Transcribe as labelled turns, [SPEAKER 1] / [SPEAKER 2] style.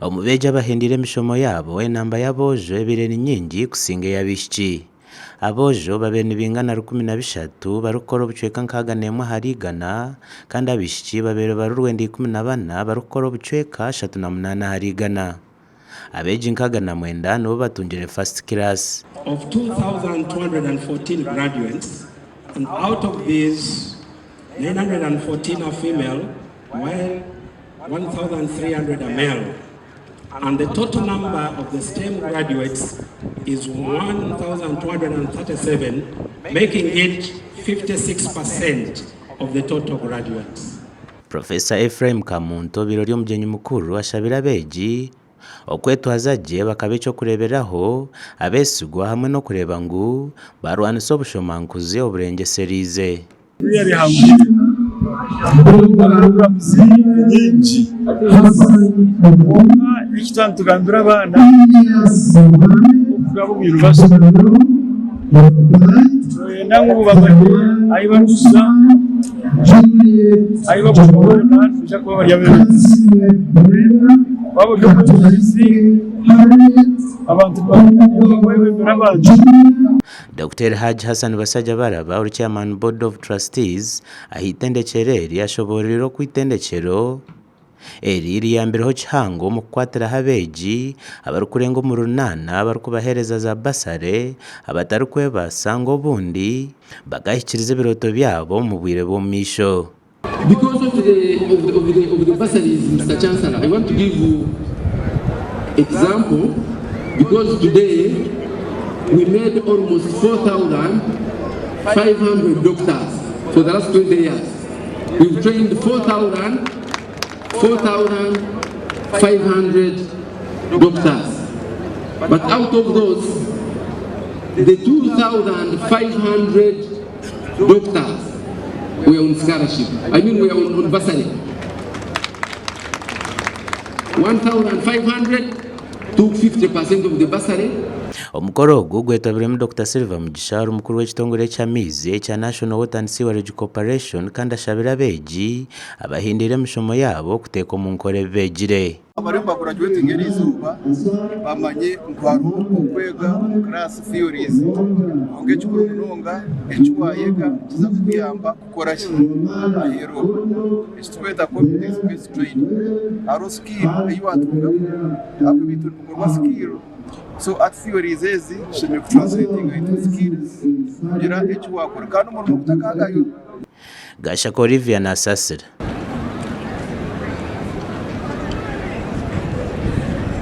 [SPEAKER 1] Omu beegi abahendeire emishomo yaabo, enamba y'aboojo ebaire ni nyingi kusinga ey'abaishiki. Aboojo babaire nibaingana 13 barikukora obucweka 61 ahari igana kandi abaishiki babaire bari 94 barikukora obucweka 38 ahari igana. Abeegi 69 nibo batungire First Class.
[SPEAKER 2] Of 2,214 graduates and out of these 914 are female while 1,300 are male and the total number of the STEM graduates is 1,237 making it 56% of the total graduates.
[SPEAKER 1] Professor Ephraim Kamuntu obaire ori omugyenyi mukuru ashabire abeegi okwetwaza gye bakaba eky'okureeberaho, abeesigwa hamwe n'okureeba ngu baarwanisa obushomankuzi oburengyesereize.
[SPEAKER 3] Buriya rihangwire Programmes ni nyingi kwonka eki twaba nitugambira abaana okugaba obwire bashoma nitwenda ngu bamanye ahu barikuza ahu barikuza hoona nibaija kuba bari abeebembezi waaba ori omwebembezi abantu nibakureeba kwebembera abantu.
[SPEAKER 1] Dokita Hajj Hassan Basajjabalaba ori Chairman Board of Trustees aha itendekyero eri ashobooroire oku itendekyero eri riyambireho kihango omu kukwatiraho abeegi abarikurenga omu runaana barikubaheereza za bursary abatarikwebaasa ngu obundi bakahikiriza ebirooto byabo omu bwire bw'omu maisho.
[SPEAKER 4] Because of the, of the, of the, of the bursaries, Mr. Chancellor, I want to give you example because today we made almost 4,500 doctors for the last 20 years. We've trained 4,000, 4,500 doctors. But out of those, the 2,500 doctors were on scholarship. I mean, were on, on bursary. 1,500 took 50% of the bursary.
[SPEAKER 1] Omukoro ogu gwetabirwemu Dokita Silver Mugisha ori mukuru w'ekitongore eky'amaizi ekya National Water and Sewerage Corporation kandi ashabire abeegi abahindiire emishomo yaabo kuteeka omu nkora ebi beegire.
[SPEAKER 5] Abariyo nibagurajuwetinga eri izooba bamanye ngu hariho okwega omu kiraasi theories kwonka ekikuru munonga eki waayega nikiza kukuyamba kukora ki aheeru okwo eki turikweta competence based training hariho skill ei waatungamu ahabw'okuba ebintu nibikorwa skill so hati theories ezi zishemereire kutranslatinga into skills kugira eki waakora kandi omurimo gutakagayo.
[SPEAKER 1] Gashaka Olivia Nasasira.